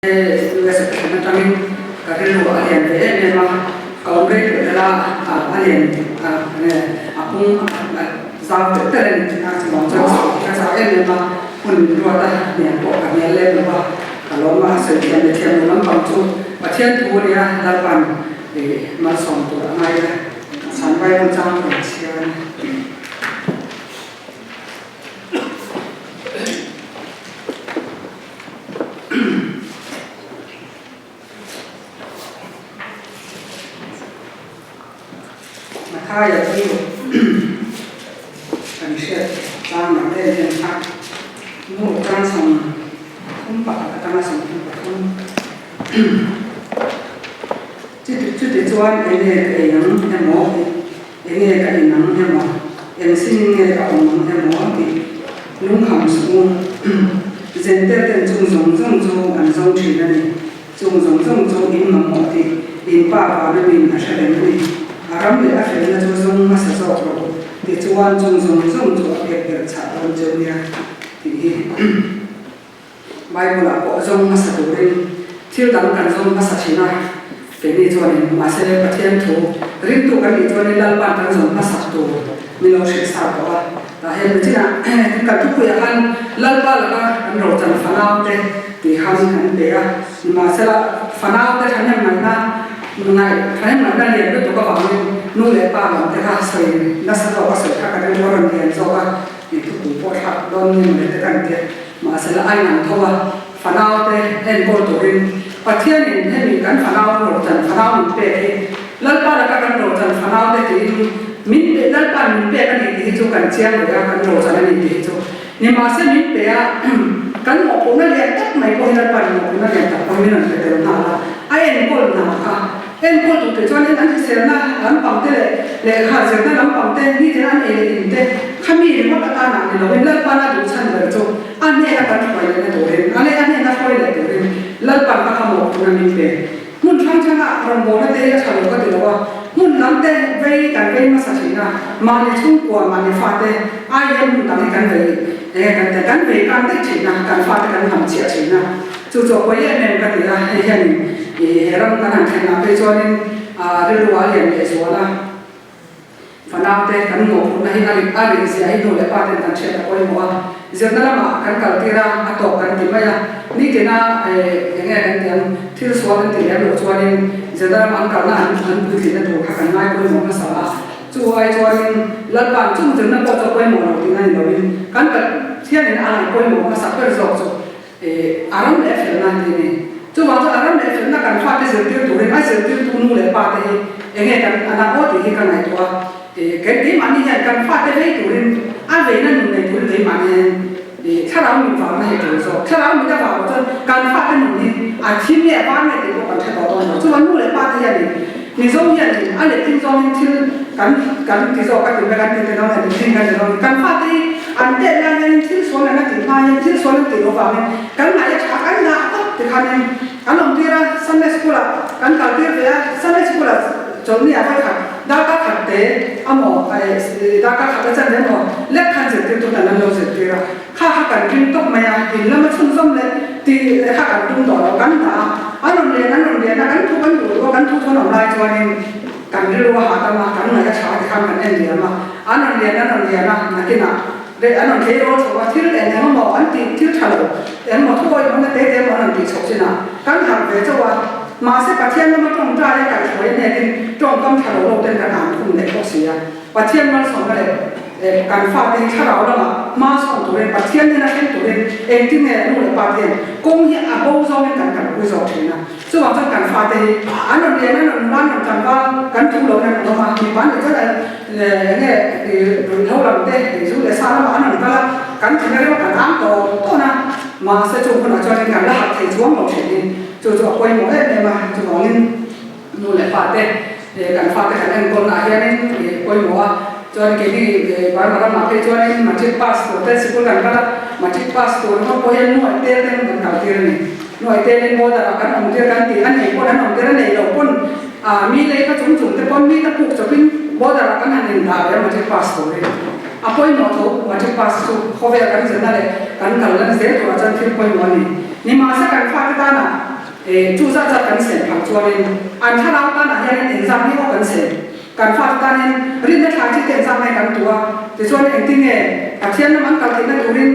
US thlen atangin ka rilru a lian ve em em a, ka awm rei tawh tel a, a lian a pung a zau telh telh a ni tih a chuvang chuan ka chak em em a, hun min ruat a hniam pawh ka hnial lem lo va, ka lawm a, sawi thiam leh thiam lo lampang chu Pathian thu a nia, Lalpan malsawm tur a ngai a, chhan Bible chang ka rawn chhiar a ni. Mathaia chu kan hriat tlang lo em em kha nu tan 31 atanga 33 chuti chuan enge ka ei ang emaw enge ka in ang emaw eng sin nge ka awm ang emaw tih lungkham suh u. Zentel ten chung zawng zawng chu an zawng thin a ni. Chung zawng zawng chu in mamawh tih in pa vana min a hre reng a ni. A ram leh a felna chu zawng hmasa zawk rawh u tichuan chung zawng zawng chu a pek belh chhah dawn cheu nia tih hi. Bible ah pawh zawng hmasa turin thil dang kan zawng hmasa thin a, keini chuanin mahse Pathian thu ringtu kan nih chuanin Lalpa'n kan zawng hmasak tur min lo hrilh sa tawh a, tah hian michina kan thupuiah khan Lalpa laka kan rochan fanau te tih khan kan pe a, nimahsela fanau te thahnem ngaihna ngaih thahnem ngaihna lian lutuk avangin nu leh pa lam te kha sawi nasa zawk a sawi kha ka rilru a rawn lian zawk a. Tih thupui pawh thlak dawn nge mawle te kan ti a, mahsela a inang tho a, fanau te enkawl turin Pathianin hemi kan fanau rochan fanau min pek hi Lalpa laka kan rochan fanau te tiin min pe Lalpa'n min pek a ni tih hi chu kan chiang ve a, kan rochan a ni tih hi chu nimahse min pe a, kan mawhphurhna lian tak mai pawh hi Lalpa'n mawhphurhna lian tak pawh hi min rawn pe tel nghal a, a enkawl hna kha. Enkawl duh te chuanin an hriselna lampang te leh lehkha zirna lampang te, nitin an ei leh in te kha mi ringawt atanah ni loin Lalpan a duh chhan ber chu a hnena kan hruai lehna turin a leh a hnena hruai leh turin Lalpan ka khamawh hun a min pe. Hmun hrang hranga rawngbawlna te hi a tha lo ka ti lo a, hmun lam te vei kan vei hmasa thin a, mahni chhungkua mahni fate ai hian hmun dang hi kan vei enge kan ti kan vei kan daih thin a, kan fate kan hamchhiah thin a. Chu chu a pawi em em ka ti a, hei hianin he ram kan han thlen ah phei chuanin rilru a lian leh zual a, fanaute kan mawhphurhna hi a rit a rin zia hi nu leh pa ten kan hriat a pawimawh a, zirna lamah kan kal tir a, a tawk kan ti mai a, nitina eng nge kan tih ang thil sual an ti lem loh chuanin zirna lama an kalna an an puitlinna tur kha kan ngai pawimawh hmasa a, chu ai chuanin Lalpa'n chung zirna pawh chu a pawimawh lo tihna ni loin kan Pathianin a ngaih pawimawh hmasa ber zawk chu A ram leh felna tih a ni. Chuvang chuan a ram leh felna kan fate zirtir turin a zirtirtu nu leh pa te hi enge kan an ang aw tih hi ka ngaihtuah a. Keimahni hian kan fate vei turin a veina nun nei turin keimahni hian thlarau mit vangna hi a tul zawk. Thlarau mit avang pawh chuan kan fate nun hi a thim nge a var nge tih pawh kan hre tawh dawn lo. Chuvang nu leh pa te hianin Mizo hianin a letling zawngin thil kan kan ti zawk a ti mai kan ti te dawn a letling kan ti dawn kan fate hi an tet lai hianin thil sual an a tih hma hian thil sual an tih loh vangin kan ngaih a tha kan dah tawp ti khanin kan awm tir a Sunday school ah kan kal tir ve a Sunday school ah chawlhni ah vawikhat darkar khat te amaw darkar khat a chan ve emaw lek khan zirtirtu tan an lo zirtir a Kha kha kan ring tawp mai a, in lama chhunzawm leh tih leh kha kan tum tawh lo, kan dah a, an rawn len an rawn len a, kan thu kan duh duh a, kan thu chuan awm lai chuanin kan rilru a hahdam a, kan ngaih a tha ti khan kan en liam a, an rawn len an rawn lian a, nakinah reh an rawn tleirawl chho a, thil eng eng emaw an tih thil tha lo eng emaw thu awih awmna te te emaw an rawn tih chhoh chinah kan harh ve chauh a, mahse Pathian lama tawngtai a kaihhruai a hnekin tawngkam tha lo lo ten kan ang khum leh bawk si a, Pathian malsawmna leh Kan fate hi thlarau lamah hma sawn turin, Pathian hnena thleng turin engtin nge nu leh pa te hian kawng hi a bo zawngin kan kalpui zawk thin a. Chuvang chuan kan fate hi an rawn lian, an rawn nula, an rawn tlangval, kan thu loin an rawn awm a, mipa nih chuan enge ruihhlo lam te, zu leh sa lamah an rawn kal a, kan thin a rem a, kan ang tawm tawn a, mahse chung hunah chuanin kan la harh thei chuang lo thin hi chu chu a pawimawh em em a, chuvangin Nu leh pate kan fate kan enkawlna ah hianin pawimawh a, chuan keini Burma ramah phei chuanin matric pass tur te sikul kan kal a, matric pass tur ringawt pawh hian nuaih tel ten kan kal tir a ni. Nuaih telin border ah kan awm tir kan tih a nei pawn an awm tir a nei lo pawn mi lei kha chung chung te pawn mi te puk chawpin border ah kan han indah ve a matric pass turin. A pawimawh tho matric pass chu khawvel kan zirna leh kan kal lan zel turah chuan thil pawimawh a ni. Nimahse kan fate tana. Chu zat zat kan sen phak chuanin an thlarau tanah hianin engzat nge aw kan sen? Kan fate tanin rinna thlai chi te engzat nge kan tuh a? Tichuan engtin nge Pathian lam an kal theihna turin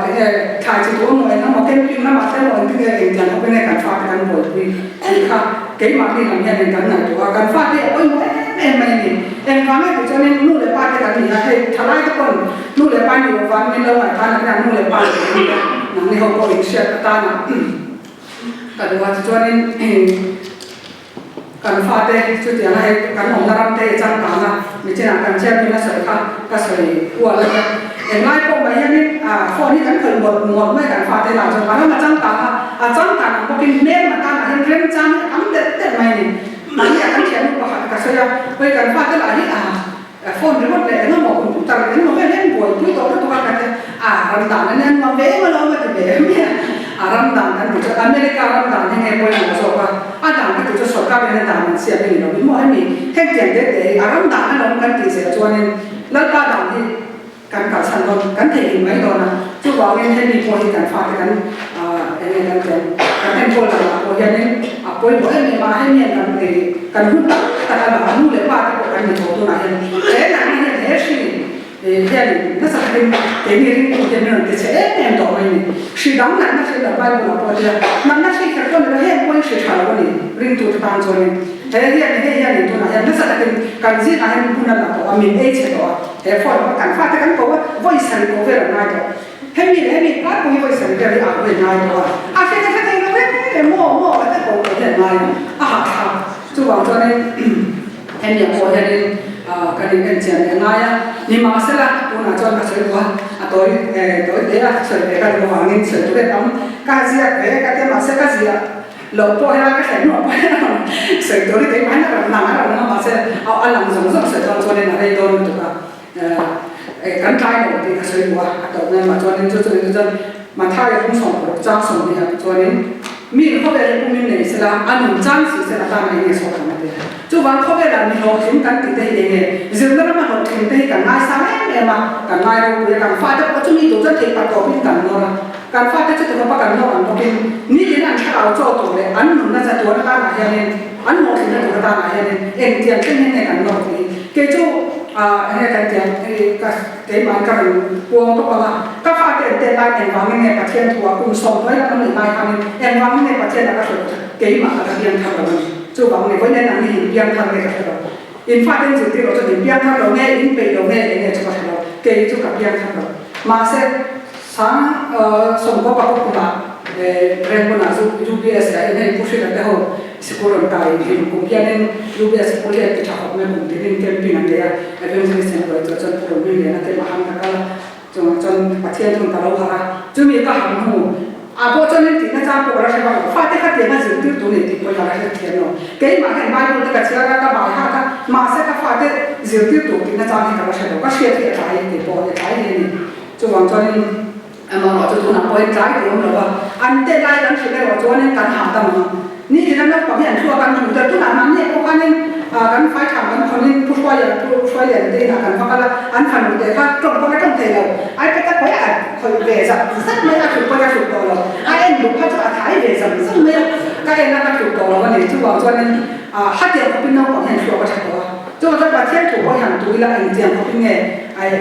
enge thlai chi tuh emaw eng emaw camping lamah te emaw engtin nge engtiang khawpin nge kan fate kan buaipui tih kha keimahni lam hianin kan ngaihtuah a, kan fate a pawimawh em em mai a ni. Engvang nge tih chuanin nu leh pa te kan ni a, hei thalai te pawn nu leh pa nih loh vangin min lo ngaihtuah a, nakinah nu leh pa kan ni a, nangni ho pawh inhriat atana ka duh a, tichuanin Kan fate chutianga hei kan awmna ram te hi changkang a, nichinah kan chairman a sawi kha ka sawi kual a nia. Englai pawh mai hianin phone hi kan khawih mawlh mawlh mai kan fate lah chuan a ram a changkang a, a changkan ang bawkin hmelma tanah hian remchang hi a tam telh telh mai a ni. Mahni ah kan thiannu pakhat ka sawi a, hawi kan fate lah hi a phone ringawt leh engemaw computer engemaw vel hian buaipui tawh lutuk a ka ti a, ram dan a nia nuam ve em alawm a ti ve em mai a, a ram dan kan ti chu America ram dan hi nge pawimawh zawk a, a dan ka ti chu sorkar in a dan an siam hi ni lo in maw hemi hengtiang te te hi a ram dan alawm kan tih zel chuanin Lalpa dan hi Kan kalsan dawn, kan theihnghilh mai dawn a, chuvangin hemi pawh hi kan fate kan eng nge kan tiang, kan enkawl danah pawh hianin a pawimawh em em a, hemi hian kan kan hun tak tak a lang a, nu leh pa te pawh kan ni tawh tunah hian he natna hian he hri hianin nasa takin keini ringtu hian min rawn ti chhe em em tawh mai a ni. Hri dang natna hri lo Bible ah pawh a tia, natna hri kher pawh ni lo, heng pawhin hri tha lo a ni ringtu te tan chuanin. He hian hei hianin tunah hian nasa takin kan zingah hian hun a la tawh a, min ei chhe tawh a. He phone pawh kan fate kan ko a, vawi sarih ko vel an ngai tawh. Hemi leh hemi tlai pawh hi vawi sarih vel hi a vawi ngai tawh a. A hre hre thei lo reng reng maw maw ka te ko ko hian ngai a, a hahthlak. Chuvang chuanin hemi ah pawh hianin kan in en chian leh ngai a. Nimahsela tunah chuan ka sawi duh a, a tawi tawi te a sawi ve ka duh avangin sawi tur em ang. Ka ziak ve ka tia mahse ka ziah. Lo pawh helai ka thlen hnuah pawh hian a rawn sawi tur hi keimah hian a rawn lang a rawn lang a mahse a lang zawng zawng sawi dawn chuanin a rei dawn lutuk a kan tlai lo tih ka sawi duh a a tawp mai mah chuanin chu chu chuan Mathaia kum 16 chang 20 ah chuanin mi khawvel hi pumin nei sela a nun chang si sela tan a enge sawt ang a ti a chuvang khawvelah mi hlawhtling kan tih te hi enge zirna lama hlawhtling te hi kan ngaisang em em a kan ngai ropui a kan fate pawh chumi tur chuan theih patawpin kan nawr a. Kan fate chu tukhawpa kan nawr ang bawkin nitin an thlarau chaw tur leh an nunna chatuan atanah hianin an hlawhtlinna tur atanah hianin engtiang thleng hian nge kan nawr tih hi kei chu eng nge kan tiang ka keimah ka rawn puang tawp ang a, ka fate an tet laiin engvangin nge Pathian thuah kum 10 lam an nih lai khanin engvangin nge Pathian a ka hrilh keimah ka la piang thar lo a ni. Chuvang ni vawiin an ni in piang thar nge ka hre lo. In fate in zirtir loh chuan in piang thar lo nge in peih lo nge eng nge chu ka hre lo kei chu ka piang thar lo. Mahse. Sang sawmkaw pakhat kumah Rangoon-ah chu UBS ah hian hei Pu Hrila te ho sikul rawn kai hlim kum hianin UBS sikul hi an ti tha khawp mai kum tinin camping an nei a, Evangelist an ruai chuah chuan Pu Rawlming Liana te mah han ka kal a, chungah chuan Pathian thun ka lo harh a, chumi ka han hmu ah pawh chuanin tihna chang pawh ka la hre vak lo, fate kha tianga zirtir tur nei tih pawhin ka la hre thiam lo, keimah hian Bible te ka chhiar a, ka bai hak a, mahse ka fate zirtir tur tihna chang hi ka la hre lo, ka hriat hi a tlai tih pawh hi a tlai hle a ni. Chuvang chuanin amaherawh chu tunah pawhin tlai tur awm lo va, an tet lai kan hrilh erawh chuanin kan hahdam ang. Nitin a naupang hi an thluak an hmu tel. Tunah mahni pawh khanin kan faitham kan khawn Pu Hruaia Pu Hruailian te inah kan va kal a, an fanu te kha tawng pawh a tawng thei lo. Ai pe tak mai a khawih ve zam zam mai a, a tluk pawhin a tluk tawh lo. A en duh kha chu a thai ve zam zam mai a, ka en a ka tluk tawh lo a ni. Chuvang chuanin hatiang khawpin naupang hi an thluak a tha tawh a. Chuvang chuan Pathian thu pawh hi han tu ila engtiang khawpin nge ai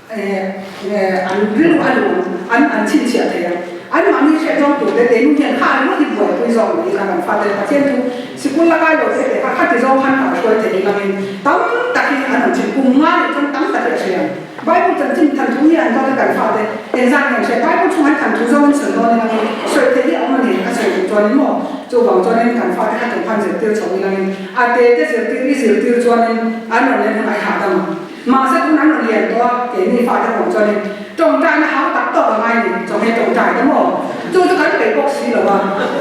An rilru a luh ang, an an chhinchhiah thei ang. Anmahni hriat zawng tur te keinu hian kha an rawt hi buaipui zawk mai ila kan fate Pathian chu sikul la kai lo te te kha khati zawng khan kan hruai thei ilangin tam tak hi an rawn chhin kum nga leh chuan tam tak hi a hre ang. Bible chanchin than thu hi an zawt a kan fate engzat nge an hria Bible chhung an than thu zawng an sawi dawn ilangin sawi theih hi a awm a ni a sawi duh chuanin maw chuvang chuanin kan fate kha tum khan zirtir chho ilangin a te te zirtir i zirtir chuanin an rawn len hun a i hahdam ang. Mahse tun an rawn lian tawh a, keini fate pawh chuanin tawngtaina hau tak tawk a ngai ni, chawhmeh tawngtai te maw? Chu chu kan peih bawk si lo a,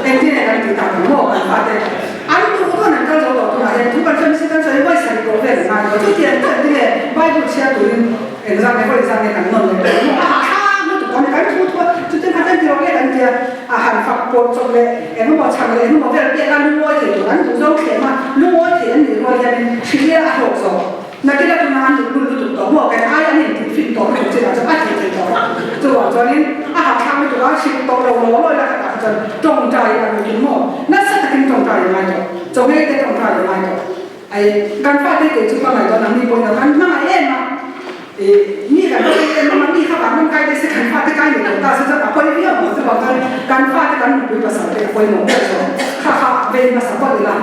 engtin nge kan ti tak ang maw kan fate? An duh duan an kal zo lo tunah hian thu kan hre misi kan sawi vawi sarih pawh vel an ngai lo, chutiang chuan tinge Bible chhiar turin engzat nge vawi zat nge kan nawn leh tawh maw? A hahthlak lutuk a ni, kan thu thu a, chutin kha kan ti rawh le kan ti a, a han fak pawt chawp leh engemaw chhang leh engemaw vel pek a lungawi thei tur an duh zawng thlem a, lungawi thei an nih rual hianin hrilhel a hlawk zawk. Nakin a tuna an luhlul lutuk tawh maw? Kan ai an intih fin tawh lutuk chinah chuan a tih theih tawh lo. Chuvang chuanin a hahthlak lutuk a, hrilh tawh lo law law ila ka tah chuan tawngtai a lutuk maw? Nasa takin tawngtai a ngai tawh. Chawngei te tawngtai a ngai tawh. Ai, kan fate kei chu ka ngaihtuah nang ni pawhin a kan hmangaih em a. Ih, mi kan hmangaih em a, mi kha vang rawn kai te se kan fate kai ni lo ta se chuan a pawi viau ang chuvang chuan kan fate kan nupui pasal te a pawimawh ber zawk. Kha kha vei hmasa phawt ila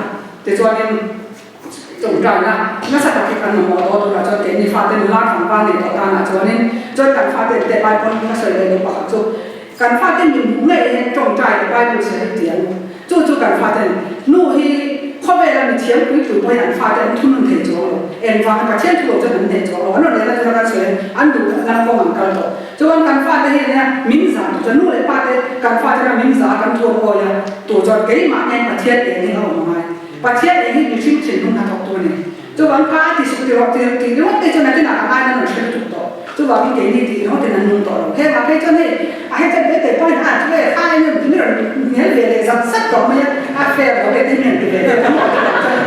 tichuanin Tawngtaina nasa tak hi kan mamawh tawh tunah chuan keini fate nula tlangval nei tawh tanah chuanin chuan kan fate te Bible hming a sawi leh lo pakhat chu kan fate min hmuh ngei hian tawngtai leh Bible chhiar hi ti ang chu chu kan faten nu hi khawvela mi thiam pui pui pawhin an fate an thunun thei chuang lo engvanga Pathian thu lo chuan an hneh chuang lo an rawn lehna tura kan sawi hian an duh lam kawng an kal tawh chuan kan fate hi ania min zah tu chuan nu leh pa te kan fate kha min zah a kan thu an awi a tu chuan keimah hian Pathian eng hi a awm angai. Pathian eng hi mihring thinlung hnathawk tu a ni. Chuvang ka ti suh ti rawh ti tih ringawt te chuan nakinah ka ngaina rawn hre lutuk tawh. Chuvangin keini tih ringawt in an nung tawh lo. Hengah phei chuan hei a hei chuan bete pawhin a chu e kha eng emaw timi rawn hnial ve leh zat zat tawh mai a, a fair lo e te hian ti ve ve kan awm tawh chuan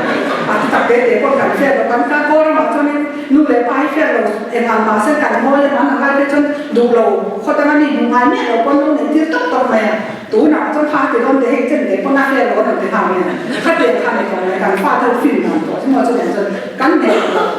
a ti tak tete pawh kan fair lo kan kha kaw ramah chuanin nu leh pa hi fair lo eng ang mahse kan ngawi emaw an ang lai phei chuan duh lo khaw danga mi hmuh ngai miah lo pawh an lo neih tir tawp tawp mai a. Tunah chuan kha ti dawn te hei chen te pawn a fair lo an ti nghal mai a, khatiang kha ni tawh mai kan fate ho film dan tawh chu maw chutiang chuan kan hneh tawh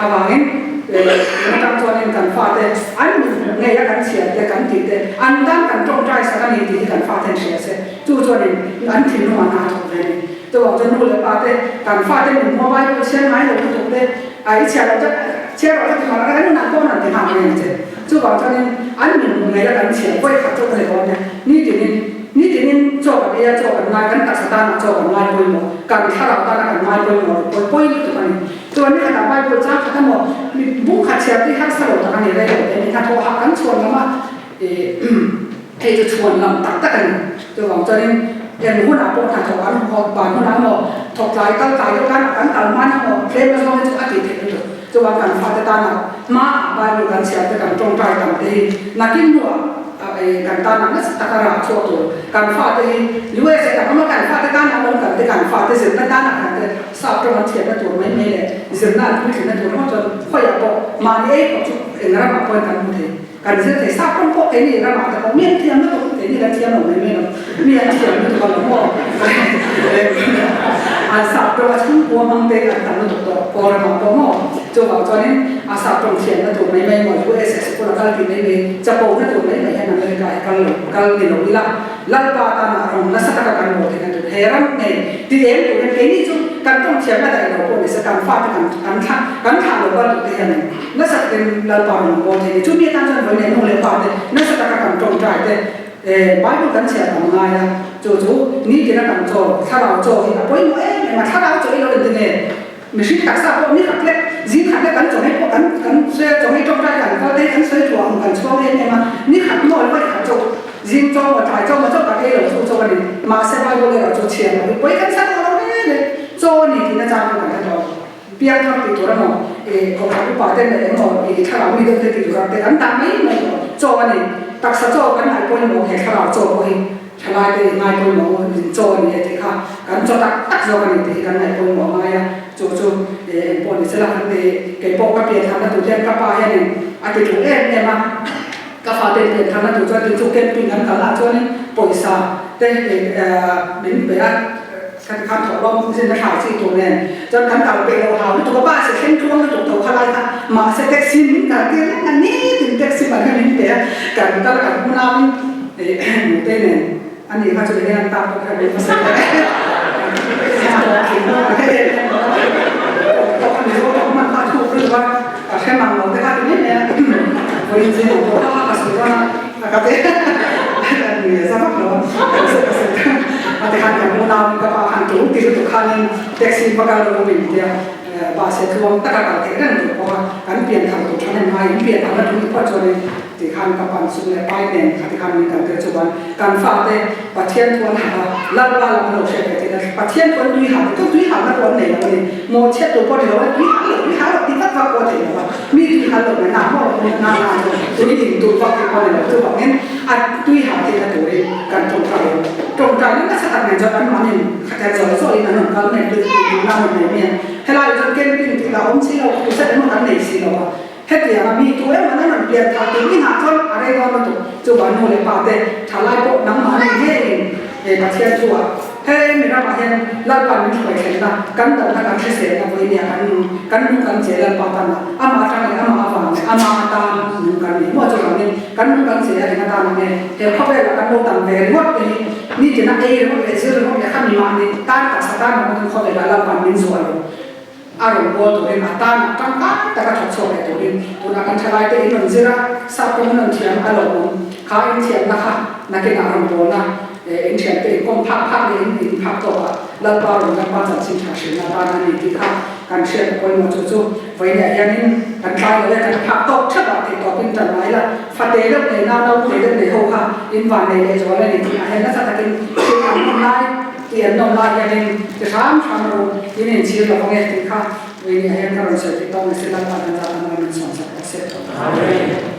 avangin tun atang chuanin kan fate an min hmuh ngei a kan chhiar te kan tih te an tan kan tawngtai sak a ni tih hi kan fate an hria se chu chuanin an thinlung an hah thawk ve a ni. Chuvang chuan nu leh pa te kan fate min hmuh a Bible chhiar ngai lo lutuk te a i chhiar loh chuan chhiar loh kha ti mar a nunah pawh an rawn ti nghal mai ang che. Chuvang chuanin an min hmuh ngei a kan chhiar vawi khat chu ka ni dawn nia. Nitinin, nitinin chaw kan ei a, chaw kan ngai, kan taksa tanah chaw kan ngai pawimawh, kan thlarau tana kan ngai pawimawh lo pawi pawi lutuk a ni. Chuan ni khatah Bible chang khat emaw, mi bung khat chhiar tih harsa lo tak a ni rei lo te ni hnathawh hah kan chhuan lam a, ih hei chu chhuan lam tak tak a ni. Chuvang chuanin eng hunah pawh hnathawh an hawt ban hunah emaw, thawk tlai kal tlai deuh tanah kan kal hman emaw, tlem azawng hi chu a tih theih lutuk. Chuan kan fate tana hmaah Bible kan chhiar te kan tawngtai tam te hi nakin hnuah kan tana nasa taka rah chhuak tur kan fate hi USA tak awm a kan fate tana awm kan te kan fate zirna tana kan te sap tawng an thiamna tur mai mai leh zirna an puitlinna tur ringawt chuan khawiah pawh mahni ei khawp chu eng ramah pawhin kan hmu thei. Kan zir thei sap rawng pawh keini ramah te pawh mi an thiam lutuk, keini la thiam lo mai mai lo, mi an thiam lutuk a lo maw? An sap tawng a chhungkua hmang te an tam lutuk tawh kaw ramah pawh maw? Chuvang chuanin a sap tawng thiamna tur mai mai maw USA sikul a kal tih mai mai, chapo na tur mai mai hian America hi kal lo, kal ni lo ila Lalpa tana rawng nasa taka kan bawl theihna tur he ram nei ti eng tur hian keini chu kan tawng thiamna daih lo pawh ni se kan fate kan kan thlah kan thlah lo kal tur te hian Nasa takin Lalpa rawn an bawl thei ni. Chumi atan chuan vawi leh nu leh pa te nasa taka kan tawngtai te Bible kan chhiar tam ngai a, chu chu nitina kan chaw, thlarau chaw hi a pawimawh em em a, thlarau chaw i lo inti nge? Mihring taksa pawh ni khat lek, zing khat lek kan chaw hei pawh kan kan chaw hei tawngtai kan kal te hi kan sawi thuah ang kan chhuang em em a, ni khat maw vawi khat chaw, zing chaw maw tlai chaw maw chaw kan ei lo chu chaw a ni. Mahse Bible erawh chu chhiar loh hi pawi kan chhiar tawh lo reng reng, chaw a ni tihna chang pawh kan hre tawh lo. Piangthar tih tur emaw, ih kohhran upa te leh engemaw ih thlarau mi deuh te tih tur ang te kan dah mai mai tawh. Chaw a ni. Taksa chaw kan ngaih pawimawh he thlarau chaw pawh hi thalai te i ngai pawimawh in chaw a ni e tih kha kan chaw tak tak zawk a ni tih hi kan ngaih pawimawh a ngai a. Chu chu ih engpawh ni sela kan ti kei pawh ka piantharna tur hian ka pa hianin a ti tul em em a. Ka fate piantharna tur chuan tin chu camping an kalnaah chuanin pawisa te ih min pe a. Kan khan thawh lawm zin a thlai chi tur nen chuan kan kal peih loh hau lutuk a, bus a thleng tluang lutuk tho kha lai kha mahse taxi min kal tir reng a, nitin taxi man kha min pe a, kan kal kan hmu nauin nute nen a ni kha chu enge an tak pawh kha min hmasa teh e. Ka hre mang lo te kha ti mai mai a, vawiin zing ang pawh kha ka sawi dawn a, ka ti a, za vak lo a, ka sawi dawn a ti khan kan unau in ka pa khan tul ti lutuk khanin taxi va kal lo min ti a, bus he tluang taka kal theih reng tur pawh a kan pian thar tur tha hnem ngai in pian tharna tul ti phawt chuanin ti khan ka pan sum leh pai nen kha ti khan min kal tir chuan kan fate Pathian thu an harh a, Lalpa lam an lo hriat ve theih na, Pathian thu an tui harh te chuan tui harhna pawh an nei lo a ni, mawhchhiat tur pawh ni lo a, tui harh lo, tui harh lo ti vat vat. vak pawh a theih loh a, mi tui hal loh mai na maw na na chu tui in duh vak te pawh a ni lo, chuvangin a tui hal theihna turin kan tawngtai ang. Tawngtai na nasa tak nen chuan anmahnin khatia zawi zawiin an rawn kal mai tui duhna a rawn nei mai a, helaiah chuan camping tih lah awm si lo, khusat emaw kan nei si lo a. Hetianga mi tu emaw an rawn pian thar tur inah chuan a rei dawn lutuk. Chuvang nu leh pa te thalai pawh nangmah nei ngeiin he Pathian thu ah he mi ramah hian Lalpa min hruai thlenna kan damna kan hriselna vawinia kan nung kan nung kan che Lalpa tan ah amah atang leh amah avang leh amah atan nung kan ni maw chuvangin kan nung kan che a eng atan ang e he khawvelah kan lo dam ve ringawt te hi nitina ei ringawt leh zir ringawt leh kha mi mahni tan taksa tan ringawtin khawvelah Lalpa'n min zuah lo. A rawn bawl turin a tan tangkai taka thawk chhuak leh turin tunah kan thalaite in rawn zir a, sap pawh in rawn thiam a lawmawm. Kha in thiamna kha nakinah rawn bawlna in thiante in kawm phak phak leh in in phak tawk a, Lalpa rawn Lalpa chanchin tha hrilhna atan a ni tih kha kan hriat a pawimawh chu chu vawiinah hianin kan tlai lo e, kan phak tawk theuh ah tih tawpin tan mai la, fate deuh nei na naute deuh nei ho kha in vannei leh zual a ni tih ah hian nasa takin thil an hman lai. Tih an nawm lai hianin ti hram hram ru, in inchhir lo ange tih kha Winnie-a hian ka rawn sawi tih tawk ni se Lalpa kan zat ang rawn insawn sak rawh se. Amen.